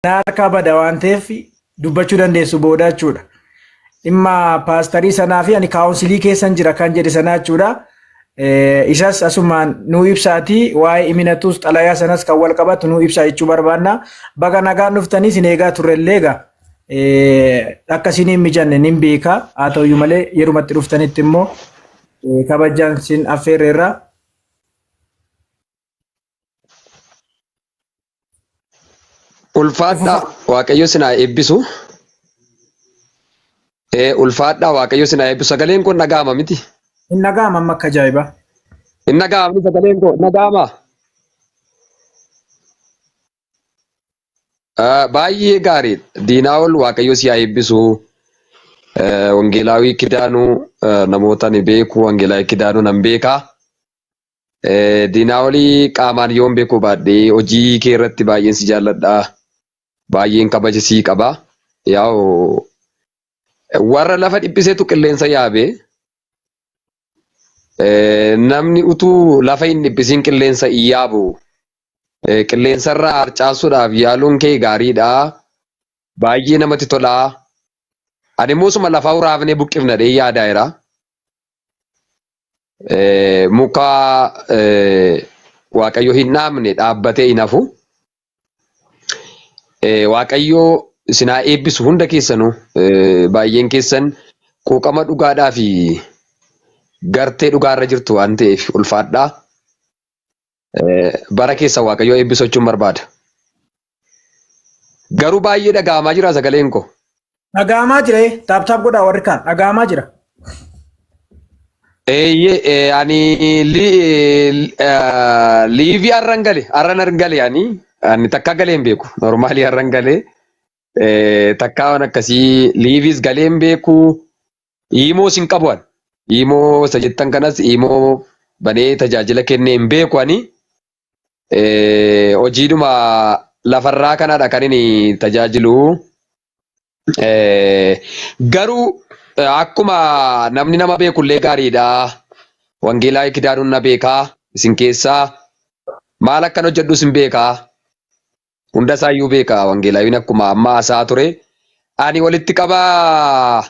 Na harkaa bada waan ta'eef dubbachuu dandeessu booda jechuudha. Dhimma paastarii sanaa fi ani kaawunsilii keessan jira kan jedhe sanaa jechuudha. Isas asumaan nuu ibsaatii waa'ee iminatus xalayaa sanas kan wal qabatu nuu ibsaa jechuu barbaanna. Baga nagaan dhuftanii isin eegaa turrellee egaa akka isin hin mijanne nin beeka. Haa ta'uyyuu malee yerumatti dhuftanitti immoo kabajaan isin affeerreerra. Ulfaadhaa Waaqayyo isin haa eebbisu. Ulfaadhaa Waaqayyo isin haa eebbisu. Sagaleen kun dhaga'ama miti. Hin dhaga'ama amma akka ajaa'ibaa. Hin dhaga'amni sagaleen koo hin dhaga'ama. Baay'ee gaarii Diinaa'ol Waaqayyo si haa eebbisu. Wangeelaawii Kidaanuu namoota ani beeku Wangeelaawii Kidaanuu nan beeka. Diinaa'olii qaamaan yoon beekuu baadhe hojii kee irratti baay'een si jaalladha. Baay'een kabaja sii qaba. Yaa'u warra lafa dhiphisetu qilleensa yaabe. Namni utuu lafa hin dhiphisiin qilleensa hin yaabu. Qilleensarraa harcaasuudhaaf yaaluun kee gaariidha. Baay'ee namatti tola. Ani immoo suma lafaa uraafnee buqqifna dhee yaadaa jira. Muka Waaqayyo hin dhaabne dhaabbatee hin hafu. Waaqayyo isin haa eebbisu hunda keessanuu baay'een keessan quuqama dhugaadhaa fi gartee dhugaarra jirtu waan ta'eef ulfaadhaa. Bara keessa Waaqayyo eebbisu jechuun barbaada. Garuu baay'ee dhaga'amaa jira sagaleen koo. Dhaga'amaa jira taap taap godhaa warri kaan dhaga'amaa jira. Eeyyee ani liivii har'an gale har'an gale ani ani takka galee hin beeku normaalii har'an gale takkaa waan akkasii liiviis galee hin beeku iimoos hin qabu ani iimoo isa jettan kanas iimoo banee tajaajila kennee hin beeku ani Hojiidhuma lafarraa kanadha kan inni tajaajilu. Garuu akkuma namni nama beekullee gaariidha. Wangeelaa Kidaanuun na beekaa isin keessaa maal akkan hojjedhus hin beekaa. Hunda isaayyuu beeka wangeelaawiin akkuma amma haasa'aa ture. Ani walitti qabaa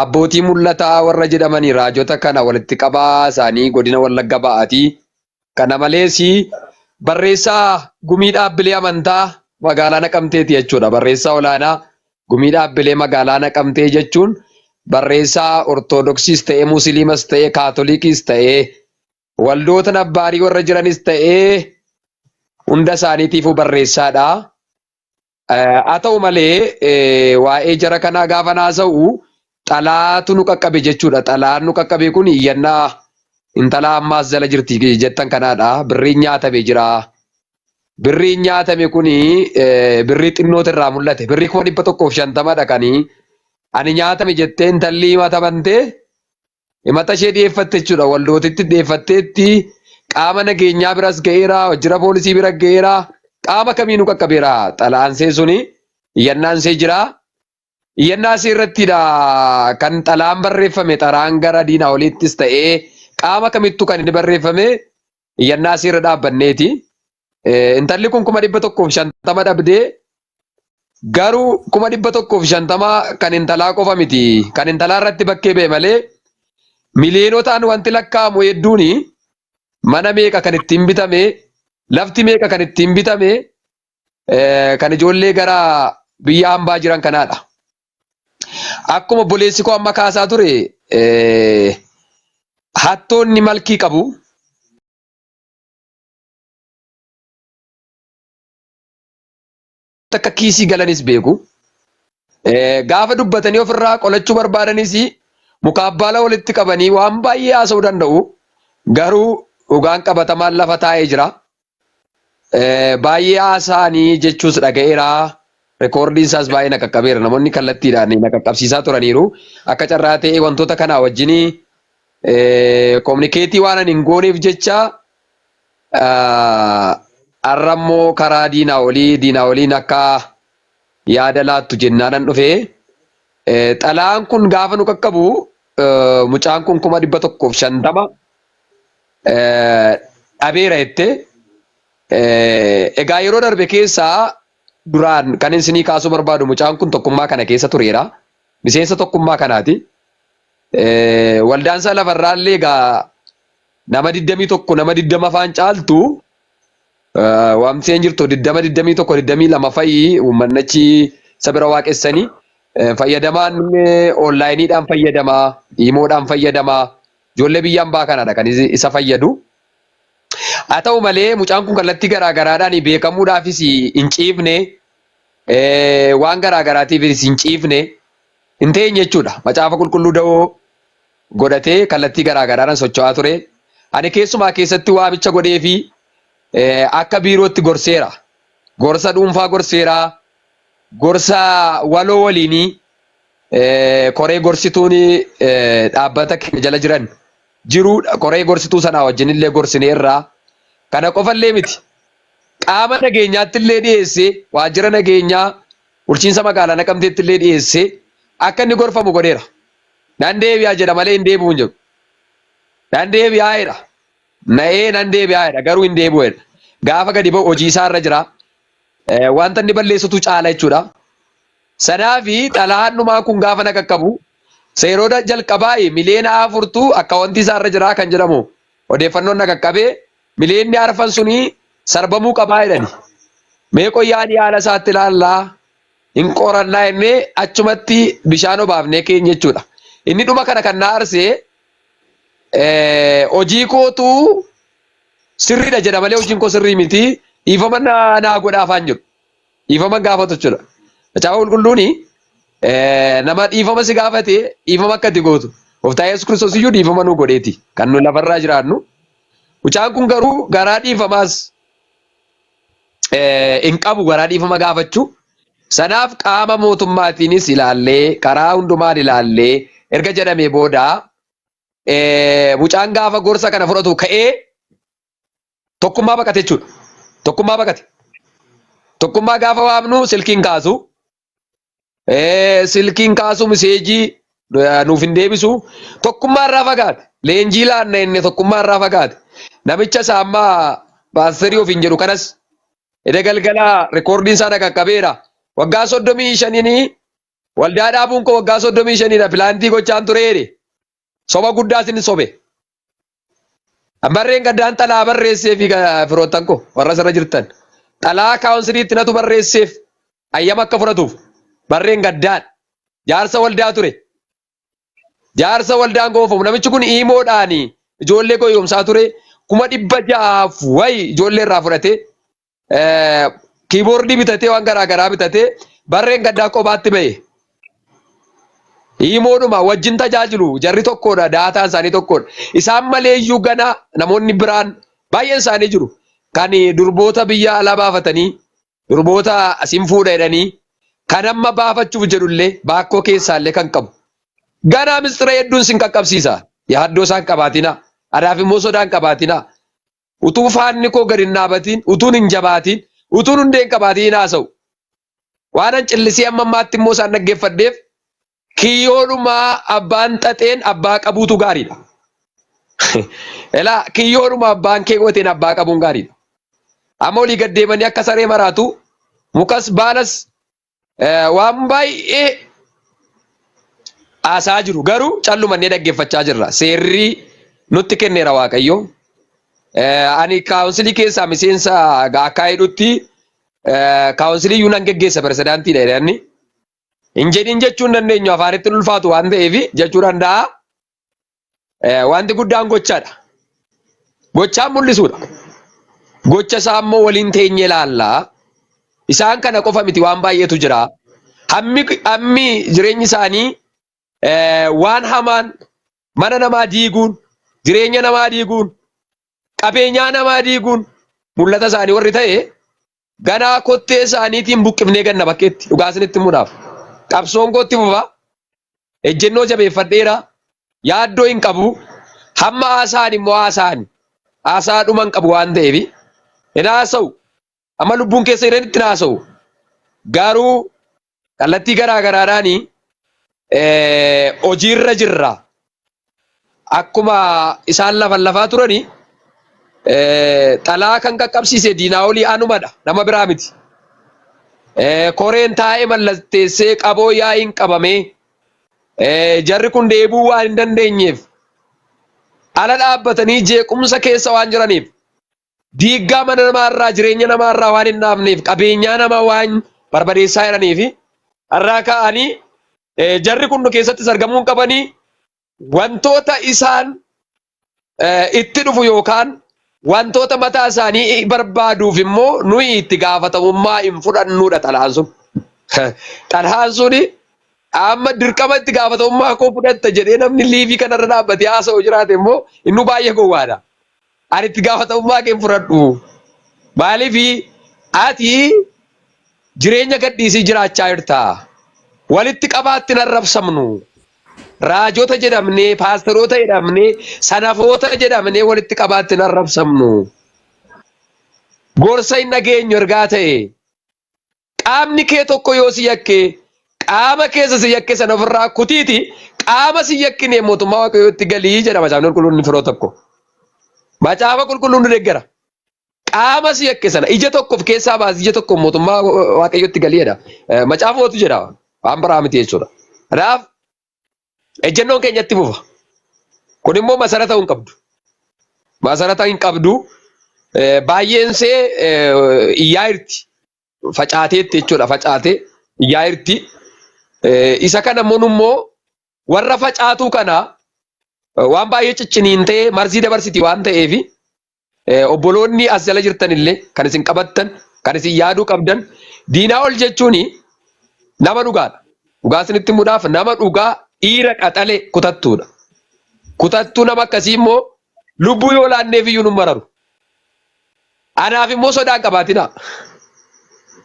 Abbootii mul'ataa warra jedhamanii raajota kana walitti qabaa isaanii godina Wallagga Ba'aati. Kana malees barreessaa gumii dhaabbilee amantaa magaalaa Naqamteeti jechuudha. Barreessaa olaanaa gumii dhaabbilee magaalaa Naqamtee jechuun barreessaa Ortodoksiis ta'ee Musliimas ta'ee Kaatolikiis ta'ee waldoota nabbaarii warra jiranis ta'ee hunda isaaniitiifuu barreessaadha. Haa ta'u malee waa'ee jara kanaa gaafa haasa'u xalaatu nu qaqqabe jechuudha. Xalaan nu qaqqabe kun iyyannaa intala ammaas jala jirti jettan kanaadha. Birriin nyaatame jira. Birriin nyaatame kun birrii xinnoota irraa mul'ate. Birrii 150,000dha kan ani nyaatame jettee intalli himatamantee himata ishee dhiyeeffatte jechuudha. Waldootitti dhiyeeffatteetti qaama nageenyaa biras ga'eera, wajjira poolisii bira ga'eera, qaama kamiinuu qaqqabeera. Xalayaan see suni iyyannaan see jira. Iyyannaa see irrattidha kan xalayaan barreeffame xalayaan gara diinaa oliittis ta'ee qaama kamittuu kan inni barreeffame iyyannaa see irra dhaabbanneeti. Intalli kun 150,000 dhabdee garuu 150,000 kan intalaa qofa miti. Kan intalaa irratti bakkee ba'e malee miliyonotaan wanti lakkaa'amu hedduun mana meeqa kan ittiin bitame, lafti meeqa kan ittiin bitame, kan ijoollee gara biyya hambaa jiran kanaadha. Akkuma obboleessi koo amma kaasaa ture hattoonni malkii qabu. Akka kiisii galanis beeku. Gaafa dubbatanii ofirraa qolachuu barbaadanis muka abbaala walitti qabanii waan baay'ee haasa'uu danda'u. Garuu dhugaan qabatamaan lafa taa'ee jira. Baay'ee haasa'anii jechuus dhaga'eera. Rekoordiin isaas baay'ee na qaqqabeera. Namoonni kallattiidhaan na qaqqabsiisaa turaniiru. Akka carraa ta'ee wantoota kanaa wajjin kominikeetii waan ani hin gooneef jecha Har'a immoo karaa diinaa olii diinaa oliin akka yaada laattu jennaanan dhufe. Xalayaan kun gaafa nu qaqqabu mucaan kun 150,000 dhabeera jette. Egaa yeroo darbe keessaa Duraan kan isinii kaasuu barbaadu mucaan kun tokkummaa kana keessa tureera. Miseensa tokkummaa kanaati. Waldaan isaa lafarraa illee egaa nama 21 nama 20 faan caaltu waamseen jirtu 20 21 22 fa'i uummanni achi isa bira waaqessanii fayyadamaan onlaayiniidhaan fayyadamaa iimoodhaan fayyadamaa ijoollee biyya ambaa kanadha kan isa fayyadu. Haa ta'u malee mucaan kun kallattii garaa garaadhaan beekamuudhaafis hin ciifne, waan garaa garaatiifis hin ciifne, hin teenye jechuudha. Macaafa qulqulluu da'oo godhatee kallattii garaa garaadhaan socho'aa ture. Ani keessumaa keessatti waamicha godheefi akka biirootti gorseera. Gorsa dhuunfaa gorseera. Gorsa waloo waliinii koree gorsituun dhaabbata keenya jala jiran jiru koree gorsituu sanaa wajjin illee gorsineerra. Kana qofa illee miti. Qaama nageenyaatti illee dhiyeessee waajjira nageenyaa bulchiinsa magaalaa Naqamteetti illee dhiyeessee akka inni gorfamu godheera. Nan deebi'a jedha malee hin deebi'u hin jedhu. Nan deebi'aa jedha. Na'ee nan deebi'aa jedha garuu hin deebi'u jedha. Gaafa gadi ba'u hojii isaa irra jira. Wanta inni balleessutu caala jechuudha. Sanaafi xalayaan dhumaa kun gaafa na qaqqabu seerota jalqabaa miliyoona afurtu akkaawwantii isaa irra jira kan jedhamu odeeffannoon na qaqqabee miliyoonni arfan suni sarbamuu qabaa jedhani. Mee qoyyaa haala isaatti ilaallaa hin qorannaa jennee achumatti bishaan obaafnee keenya jechuudha. Inni dhuma kana kan na aarsee hojii kootu sirriidha jedha malee hojiin koo sirrii miti dhiifama naa godhaa afaan jedhu. Dhiifama gaafatu jechuudha. Macaafa qulqulluun nama dhiifama si gaafate dhiifama akka itti gootu. Gooftaa Yesuus Kiristoos iyyuu dhiifama nuu godheeti. Kan nu lafarraa jiraannu. Mucaan kun garuu garaa dhiifamaas hin qabu garaa dhiifama gaafachuu. Sanaaf qaama mootummaatiinis ilaallee karaa hundumaan ilaallee erga jedhamee booda mucaan gaafa gorsa kana fudhatu ka'ee tokkummaa baqate jechuudha. Tokkummaa baqate. Tokkummaa gaafa waamnu silkiin kaasu. Silkiin kaasu miseejii nuuf hin deebisu. Tokkummaa irraa fagaate. Leenjii laanna inni tokkummaa irraa fagaate. Namicha isaa ammaa paasterii ofiin jedhu kanas eda galgala rikoordiin isaa na qaqqabeera. Waggaa 35n waldaa dhaabuun koo waggaa 35dha pilaantii gochaan ture jedhe. Soba guddaas inni sobe. Barreen gaddaan xalaa barreessee fi firoottan koo warra asirra jirtan. Xalaa kaawunsiliitti natu barreesseef ayyama akka fudhatuuf barreen gaddaan jaarsa waldaa ture. Jaarsa waldaan goofamu namichi kun iimoodhaan ijoollee goyoomsaa ture 600,000 wayi ijoollee irraa fudhatee kiiboordii bitatee waan garaa garaa bitatee barreen gaddaa kophaatti ba'e. Iimoodhuma wajjin tajaajilu jarri tokkodha daataan isaanii tokkodha. Isaan malee iyyuu gana namoonni biraan baay'een isaanii jiru. Kan durboota biyya alaa baafatanii durboota asiin fuudha jedhanii kan amma baafachuuf jedhullee baakkoo keessaallee kan qabu. Ganaa mistira hedduun sin qaqqabsiisa. Yaaddoo isaan qabaatina. Anaaf immoo sodaan qabaatina. Utuu faanni koo gad hin dhaabatiin, utuun hin jabaatiin, utuun hundee hin qabaatiin hin haasa'u. Waanan cillisee amma ammaatti immoo isaan dhaggeeffadheef kiyyoodhuma abbaan xaxeen abbaa qabuutu gaariidha. Elaa kiyyoodhuma abbaan kee gooteen abbaa qabuun gaariidha. Amma olii gad deemanii akka saree maraatu mukas baalas waan baay'ee haasaa jiru garuu callumannee dhaggeeffachaa jirra. Seerri nutti kenneera Waaqayyo. Ani kaawunsilii keessaa miseensa akka jedhutti kaawunsilii iyyuu nan geggeessa pirezidaantiidha jedhani. Hin jedhin jechuu hin dandeenyu afaanitti ulfaatu waan ta'eef jechuu danda'a. Wanti guddaan gochaadha. Gochaan mul'isuudha. Gocha isaa immoo waliin teenye ilaalla. Isaan kana qofa miti waan baay'eetu jira. Hammi jireenyi isaanii waan hamaan mana namaa diiguun, jireenya namaa diiguun, qabeenyaa namaa diiguun mul'ata isaanii warri ta'e ganaa kottee isaaniitiin buqqifnee ganna bakkeetti dhugaa isinitti himuudhaaf. Qabsoon kootti fufa. Ejjennoo jabeeffadheera. Yaaddoo hin qabu. Hamma haasa'an immoo haasa'an. Haasaa dhuma hin qabu waan ta'eef hin haasa'u. Amma lubbuun keessa jiranitti hin haasa'u. Garuu kallattii garaa garaadhaan hojiirra jirra. Akkuma isaan lafan lafaa turani xalaa kan qaqqabsiise diinaa olii anumadha nama biraa miti. Koreen taa'ee mallatteessee qaboo yaa'iin qabamee jarri kun deebi'uu waan hin dandeenyeef ala dhaabbatanii jeequmsa keessa waan jiraniif diiggaa mana namaarraa jireenya namaarraa waan hin dhaabneef qabeenyaa namaa waan barbadeessaa jiraniif har'aa ka'anii jarri kun nu keessattis argamuu hin qabanii wantoota isaan itti dhufu yookaan wantoota mataa isaanii barbaaduuf immoo nuyi itti gaafatamummaa hin fudhannuudha xalayaan sun. Xalayaan sun amma dirqama itti gaafatamummaa koo fudhatta jedhee namni liivii kanarra dhaabbatee haasa'u jiraate immoo inni baay'ee gowwaadha. Ani itti gaafatamummaa kee hin fudhadhu. Maaliif ati jireenya gadhiisii jiraachaa jirta. Walitti qabaatti hin arrabsamnu. Raajota jedhamnee, paasteroota jedhamnee, sanafoota jedhamnee walitti qabaatti hin arrabsamnu. Gorsa hin dhageenyu ergaa ta'e. Qaamni kee tokko yoo si yakke, qaama keessa si yakke sana ofirraa kutiiti qaama si yakkine mootummaa Waaqayyootti galii jedha macaafni qulqulluun firoo tokko. Macaafa qulqulluun nu deeggara. Qaama si yakke sana ija tokko of keessaa baasi ija tokko mootummaa Waaqayyootti galii jedha. Macaafootu jedha waan biraa miti jechuudha. Kanaaf ejjennoon keenya itti fufa. Kun immoo masarata hin qabdu. Masarata hin qabdu. Baay'een see iyyaa jirti. Facaateetti jechuudha. Facaatee iyyaa jirti. Isa kana immoo immoo warra facaatuu kana waan baay'ee cicciniintee marzii dabarsiti waan ta'eef obboloonni as jala jirtan illee kan isin qabattan kan isin yaaduu qabdan diinaa ol jechuun nama dhugaadha. Dhugaa isinitti himuudhaaf nama dhugaa dhiira qaxalee kutattuudha. Kutattuu nama akkasii immoo lubbuu yoo laanneef iyyuu nu mararu. Anaaf immoo sodaa hin qabaatina.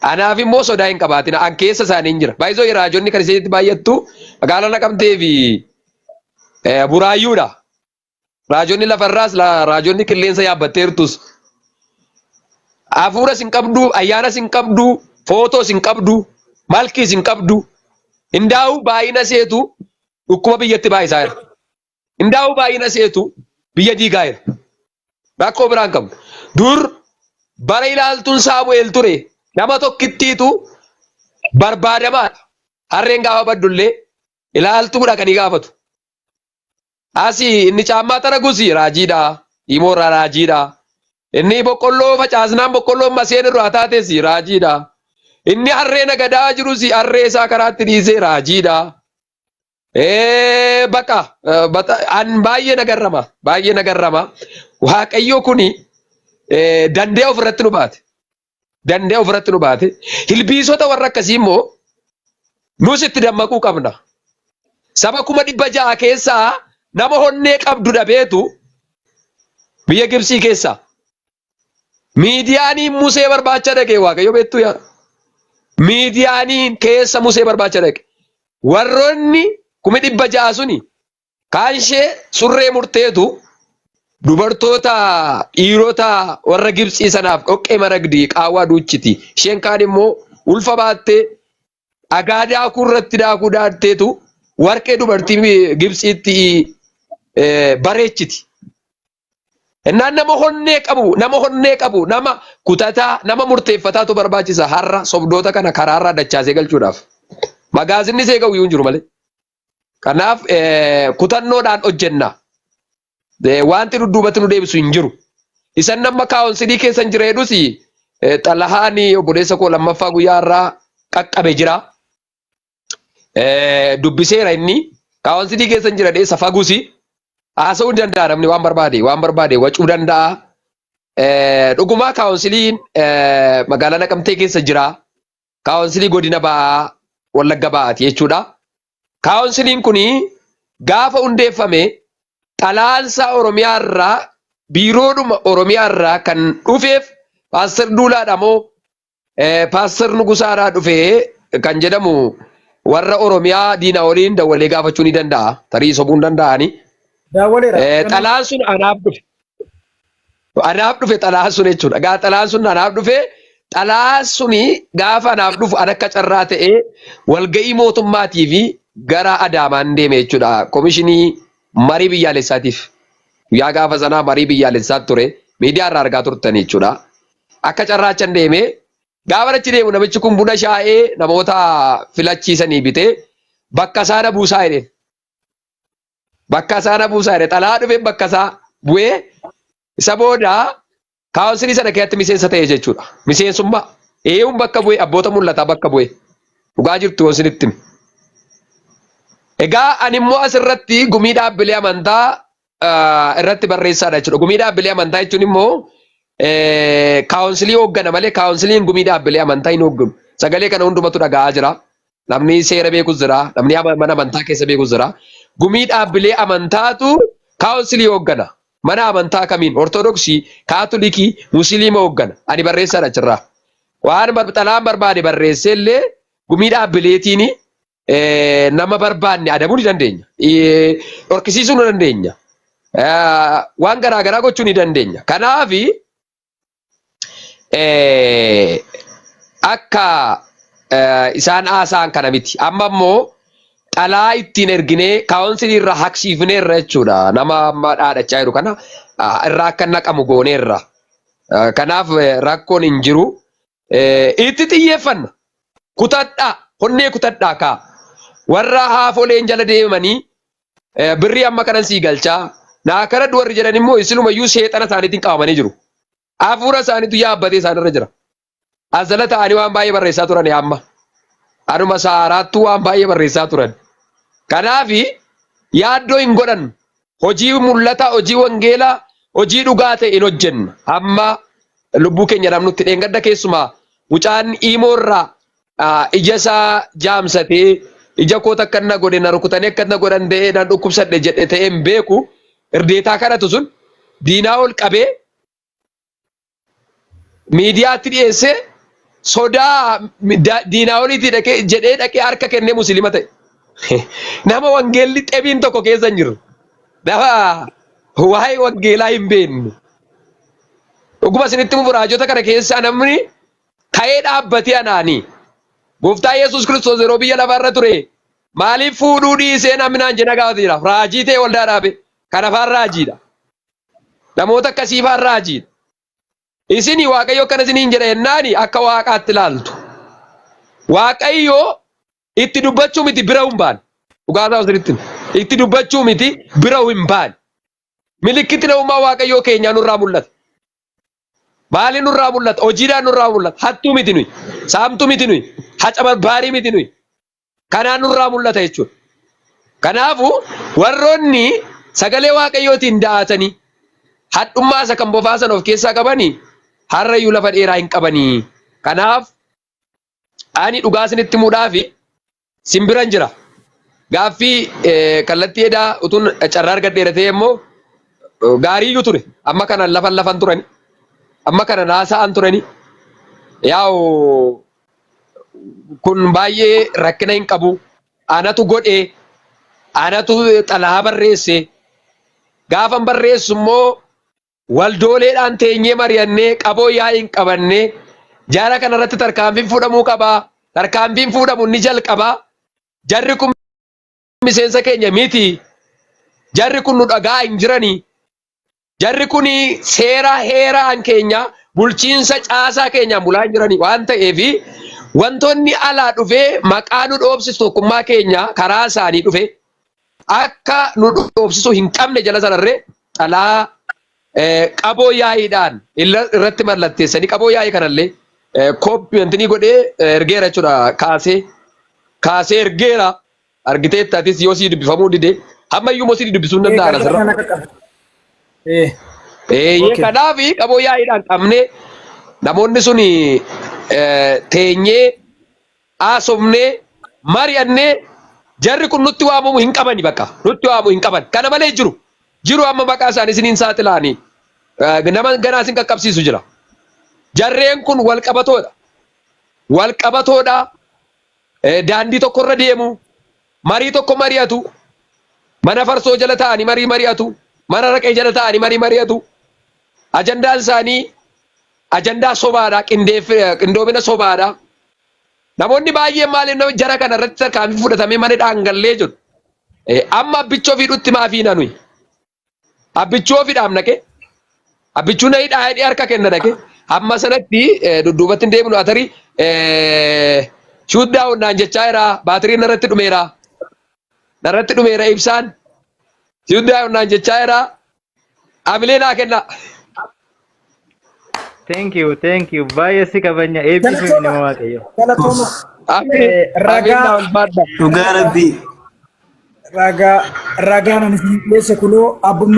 Anaaf immoo sodaa hin qabaatina. An keessa isaanii hin jira. Baay'isoo raajonni kan isinitti baay'attu magaalaa Naqamtee fi Buraayyuudha. Raajonni lafarraas raajonni qilleensa yaabbatteertus. Hafuuras hin qabdu, ayyaanas hin qabdu, footoos hin qabdu, malkiis hin qabdu. Hindaa'uu baay'ina seetu dhukkuba biyyatti baay'isaa jira. Hindaa'uu baay'ina seetu biyya diigaa jira. Rakkoo biraan qabnu. Dur bara ilaaltuun Saamu'eel ture nama tokkittiitu barbaadamaadha. Harreen gaafa baddullee ilaaltuu dhaqanii gaafatu. Asii inni caammaa xaragus raajiidha. Imoorraa raajiidha. Inni boqqolloo facaasnaan boqqolloon maseen irraa taates raajiidha. Inni harree nagadaa jirus harree isaa karaatti dhiisee raajiidha. Bakka an baay'ee nagarrama. Baay'ee nagarrama. Waaqayyo kuni danda'ee ofirratti nu baate. Danda'ee ofirratti nu baate. Hilbiisota warra akkasii immoo nus itti dammaquu qabna. Saba 600,000 keessaa nama honnee qabdu dhabeetu biyya Gibsii keessaa. Miidiyaaniin Musee barbaacha dhaqe Waaqayyo beektuu yaa. Miidiyaaniin keessa Musee barbaacha dhaqe. Warroonni 600,000 suni kaan ishee surree murteetu dubartoota dhiirota warra Gibxii sanaaf dhoqqee maragdi qaawwaa duuchiti. Isheen kaan immoo ulfa baattee dhagaa daakuu irratti daakuu daakteetu warqee dubartii Gibxiitti bareechiti. Innaan nama honnee qabu, nama honnee qabu, nama kutataa, nama murteeffataatu barbaachisa har'a sobdoota kana karaarraa dachaasee galchuudhaaf. Magaazinni see ga'u iyyuu hin jiru malee. Kanaaf kutannoodhaan hojjenna. Wanti dudduubatti nu deebisu hin jiru. Isan nama kaawunsilii keessa hin jira jedhus xalahaan obboleessa koo lammaffaa guyyaa irraa qaqqabe jira. Dubbiseera inni kaawunsilii keessa hin jira dheessa fagusi haasa'uu hin danda'a namni waan barbaade waan barbaade wacuu danda'a. Dhugumaa kaawunsiliin magaalaa Naqamtee keessa jira. Kaawunsilii godina ba'aa Wallagga ba'aati jechuudha. Kaawunsiliin kun gaafa hundeeffame xalaansaa Oromiyaa irraa biiroodhuma Oromiyaa irraa kan dhufeef Paaster Duulaadha moo Paaster Nugusaadhaa dhufee kan jedhamu warra Oromiyaa diinaa waliin dawwalee gaafachuu ni danda'a. Tarii sobuu hin danda'ani. Daawwaleera. Xalaan sun anaaf dhufe. Anaaf dhufe xalaan sun jechuudha. Gaa xalaan sun anaaf dhufe xalaan suni gaafa anaaf dhufu an akka carraa ta'ee walga'ii mootummaatii fi gara Adaamaan deeme jechuudha. Komishinii marii biyyaalessaatiif. Guyyaa gaafa sanaa marii biyyaalessaa ture. Miidiyaa irraa argaa turtan jechuudha. Akka carraa achan deeme Gaafa achi deemu namichi kun buna shaa'ee namoota filachiisanii bitee bakka isaa na buusaa jedheen. Bakka isaa na buusaa jedhe. Xalaa dhufee bakka isaa bu'ee isa booda kaawunsilii sana keessatti miseensa ta'e jechuudha. Miseensummaa. Eeyuun bakka bu'e abboota mul'ataa bakka bu'e. Dhugaa jirtu yoo isinitti hime. Egaa ani immoo asirratti gumii dhaabbilee amantaa irratti barreessaadha jechuudha. Gumii dhaabbilee amantaa jechuun immoo kaawunsilii hooggana malee kaawunsiliin gumii dhaabbilee amantaa hin hoogganu. Sagalee kana hundumatu dhaga'aa jira. Namni seera beekus jira. Namni mana amantaa keessa beekus jira. Gumii dhaabbilee amantaatu kaawunsilii hooggana. Mana amantaa kamiin? Ortodoksii, Kaatolikii, Musliima hooggana. Ani barreessaadha achirraa. Waan xalaan barbaade barreessee illee gumii dhaabbileetiin nama barbaanne adabuu ni dandeenya. Dhorkisiisuu ni dandeenya. Waan garaa garaa gochuu ni dandeenya. Kanaaf akka isaan haasa'an kana miti. Amma immoo xalaa ittiin erginee kaawunsilii irraa haqsiifneerra jechuudha. Nama amma dhaadachaa jiru kana irraa akka naqamu gooneerra. Kanaaf rakkoon hin jiru. Itti xiyyeeffanna. Kutadhaa, honnee kutadhaa kaa. Warra haafoleen jala deemanii birrii amma kanan sii galchaa. Naa kadhadhu warri jedhan immoo isilumayyuu seexana isaaniitiin qabamanii jiru. Hafuura isaaniitu yaabbatee isaanirra jira. As jala ta'anii waan baay'ee barreessaa turan amma. Anuma saaraattuu waan baay'ee barreessaa turan. Kanaaf yaaddoo hin godhannu. Hojii mul'ataa, hojii wangeelaa, hojii dhugaa ta'e hin hojjenna. Hamma lubbuu keenya dhabnutti dheengadda keessumaa mucaan iimoo irraa ija isaa jaamsatee ija koo takka na godhe na rukutanii akka na godhan ta'ee nan dhukkubsadhe jedhe ta'ee hin beeku. Irdeetaa kadhatu sun diinaa ol qabee miidiyaatti dhiyeessee sodaa diinaa oliitii dhaqee jedhee dhaqee harka kennee musliima ta'e. Nama wangeelli xebiin tokko keessa hin jiru. Nama waa'ee wangeelaa hin beekne. Dhuguma isinitti himu raajota kana keessaa namni ka'ee dhaabbatee anaanii. Gooftaa Yesuus Kiristoos yeroo biyya lafarra ture maaliif fuudhuu dhiisee namni naan jedha gaafate jira. Raajii ta'e waldaa dhaabe. Kana afaan raajiidha. Namoota akkasii faan raajiidha. Isini Waaqayyo akkana isiniin jedha jennaani akka waaqaatti ilaaltu. Waaqayyo itti dubbachuu miti bira hin baane. Dhugaa isaa isinitti hima. Itti dubbachuu miti bira hin baane. Milikkitni namummaa Waaqayyoo keenyaa nurraa mul'ata. Maali nurraa mul'ata? Hojiidhaan nurraa mul'ata. Hattuu miti nuyi. Saamtuu miti nuyi. Haca barbaarii miti nuyi. Kanaan nurraa mul'ata jechuudha. Kanaafuu warroonni sagalee Waaqayyootiin da'atanii hadhummaa isa kan bofaa sana of keessaa qabanii har'ayyuu lafa dheeraa hin qabanii. Kanaaf ani dhugaa isinitti himuudhaaf simbiran jira. Gaaffii kallattii edaa utuun carraa argadheera ta'e immoo gaariiyyuu ture. Amma kana lafan lafan turani. Amma kana naasa'an turani. Yaa'u kun baay'ee rakkina hin qabu. Anatu godhe, anatu xalayaa barreesse. Gaafan barreessu immoo waldooleedhaan teenyee mari'annee qaboo yaa'ii hin qabannee jara kana irratti tarkaanfiin fuudhamuu qaba. Tarkaanfiin fuudhamu ni jalqaba. Jarri kun miseensa keenya miti. Jarri kun nu dhagaa hin jirani. Jarri kun seera heeraan keenya bulchiinsa caasaa keenyaan bulaa hin jirani waan ta'eef wantoonni alaa dhufee maqaa nu dhoobsisu tokkummaa keenya karaa isaanii dhufe akka nu dhoobsisu hin qabne jala sararree xalaa qaboo yaa'iidhaan irratti mallatteessanii qaboo yaa'ii kanallee koppii wantinii godhee ergeera jechuudha kaasee kaasee ergeera. Argiteetta atis yoo sii dubbifamuu dide hamma iyyuu immoo sii dubbisuu hin danda'an Kallattii asirra. kana qaqqabe. Eh, Eeyyee okay. kanaaf qaboo yaa'iidhaan qabnee namoonni sun teenyee haasofnee mari'annee jarri kun nutti waamamu hin qabani bakka nutti waamamu hin qaban kana malee jiru jiru amma maqaa isaanii isiniin saaxilaanii nama ganaa isin qaqqabsiisu jira jarreen kun wal qabatoodha wal qabatoodha Daandii tokkorra deemu, marii tokko mari'atu, mana farsoo jala taa'anii marii mari'atu, mana raqee jala taa'anii marii mari'atu. Ajandaan isaanii ajandaa sobaadha, qindoomina sobaadha. Namoonni baay'een maaliif nama jara kana irratti tarkaanfii fudhatamee mana dhaangallee jedhu. Amma abbichoo fiidhutti maafii nanuyi. Abbichuu ofiidhaaf naqe. Abbichuu na hidhaa hidhee harka kenna dhaqe. Hamma sanatti dudduubatti hin deebinu atarii Shut down naan jechaa jira. Baatiriin narratti dhumeera. Narratti dhumeera ibsaan. Shut down naan jechaa jira. Amilee naa kenna. Thank you, thank you. Baay'ee si kabajna. Eebbifami, nama Waaqayyo. Galatooma. Amiin. Amiin, Ragaa naa ulfaadha. Dhugaa Rabbii. Ragaa, ragaan ani isin dhiyeesse kunoo abbummaa.